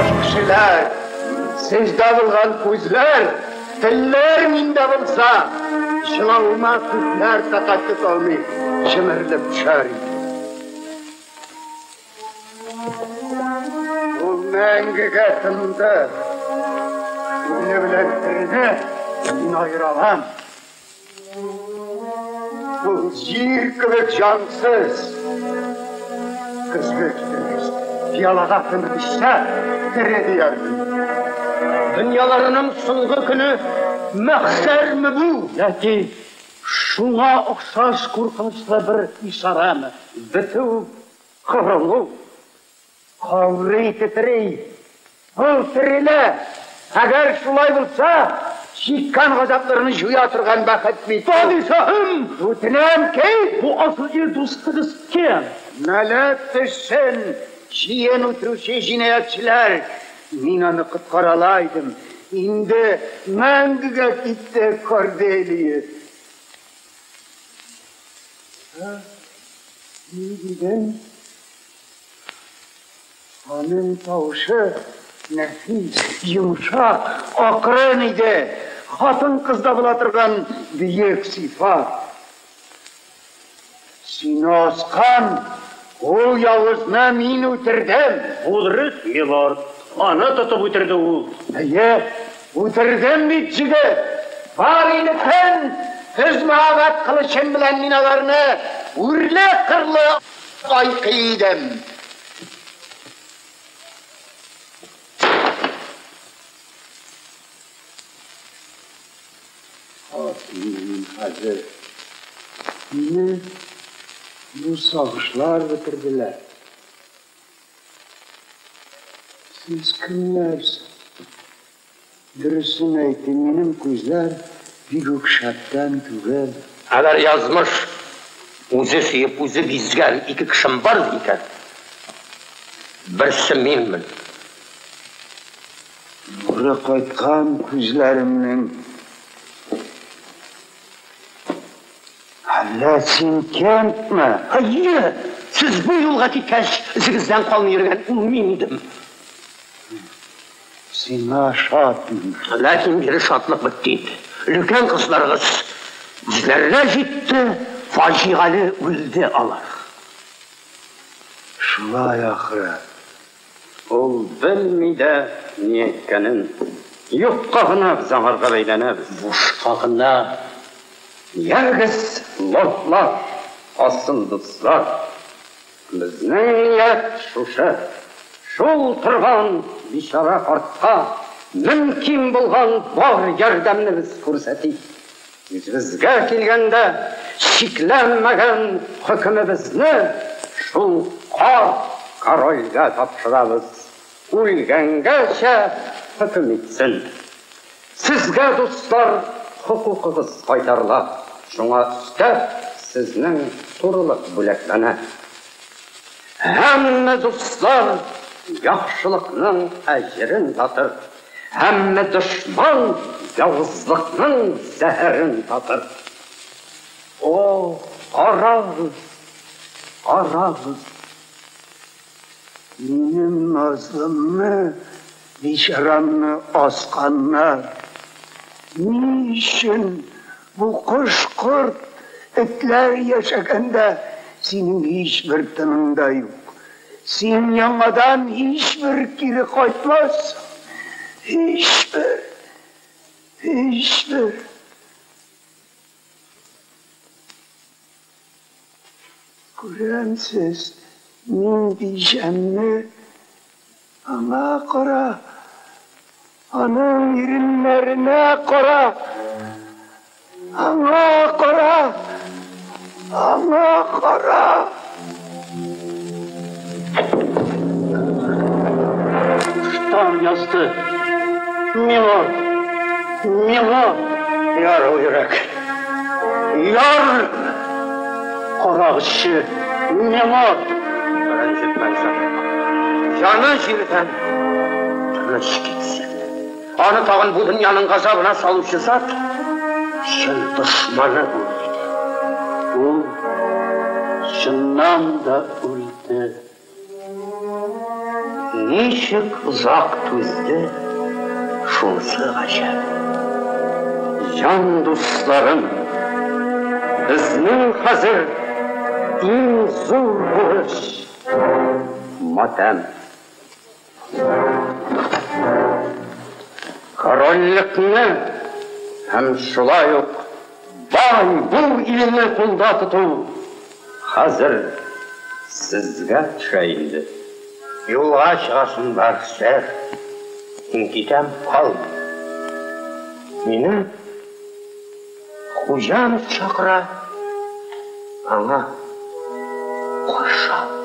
Охшаш кешеләр. Сездә булган күзләр, телләр миндә булса, җылавыма күкләр тәкать тота алмый, җимерелеп төшәр иде. Ул мәңгегә тынды. Үле белән терене мин аера алам. Ул җир кебек җансыз. Көзге китерегез. Пиалага тынып эчсә, тере диярмен. Дөньяларының соңгы көне мәхшәрме бу? Яки шуңа охшаш куркынычлы бер ишарәме? Бетү, кырылу. Каурый тетри. Ул терелә. Әгәр шулай булса, чиккән газапларны җуя торган бәхет бит. Падишаһым! Үтенәм ки, Бу асыл ир дустыгыз кем? Нәләт төшсен, җыен үтерүче җинаятьчеләр. Мин аны коткара ала идем. Инде мәңгегә китте Корделия. Ни дидең? Аның тавышы нәфис, йомшак, акрын иде. Хатын-кызда була торган бөек сыйфат. Сине аскан ул явызны мин үтердем. Бу дөрес, милорд. Аны тотып үтерде ул. Әйе, үтердем бит, җегет. Бар илетен төз мәһабәт кылычым белән мин аларны үрле-кырлы айкый идем. Мин хәзер. Мине бу сагышлар бетерделәр. Сез кемнәр соң? Дөресен әйтим, минем күзләр бик үк шәптән түгел. Әгәр язмыш үзе сөеп, үзе бизгән ике кешем бар икән, берсе минмен. Нуры кайткан күзләремнең. Әллә син Кентме? Әйе, сез бу юлга киткәч, эзегездән калмый йөргән ул мин идем. Сиңа шатмын. Ләкин бире шатлык бетте инде. Өлкән кызларыгыз үзләренә җитте, фаҗигале үлде алар. Шулай ахры. Ул белми дә ни әйткәнен. Юкка гына без аңарга бәйләнәбез. Бушка гына. Ягез, лордлар, асыл дуслар. Безнең ният шушы. Шул торган бичара картка мөмкин булган бар ярдәмне без күрсәтик. Үзебезгә килгәндә, чикләнмәгән хөкемебезне шул карт корольгә тапшырабыз. Үлгәнгәчә хөкем итсен. Сезгә, дуслар, хокукыгыз кайтарыла. Шуңа өстәп, сезнең турылык бүләкләнә. Һәммә дуслар яхшылыкның әҗерен татыр, һәммә дошман явызлыкның зәһәрен татыр. О, карагыз, карагыз! Минем назлымны, бичарамны асканнар. Ни өчен бу кош-корт, этләр яшәгәндә синең һичбер тының да юк? Син яңадан һичбер кире кайтмассың. Һичбер, һичбер. Күрәмсез, нинди җәмне. Аңа кара, аның иреннәренә кара. Аңа кара, аңа кара. Штан язды. Милорд, милорд. Яр ул йөрәк. Яр! Карагызчы, милорд. Рәнҗетмәгез аны. Җаны җирдән тыныч китсен. Аны тагын бу дөньяның газабына салучы зат чын дошманы булыр иде. Ул чыннан да үлде. Ничек озак түзде, шунысы гаҗәп. Җан дусларым, безнең хәзер иң зур бурыч матәм. Корольлекне һәм шулай ук бай бу илне кулда тоту хәзер сезгә төшә инде. Юлга чыгасым бар, сэр. Мин китәм, кал. Мине хуҗам чакыра, аңа каршы.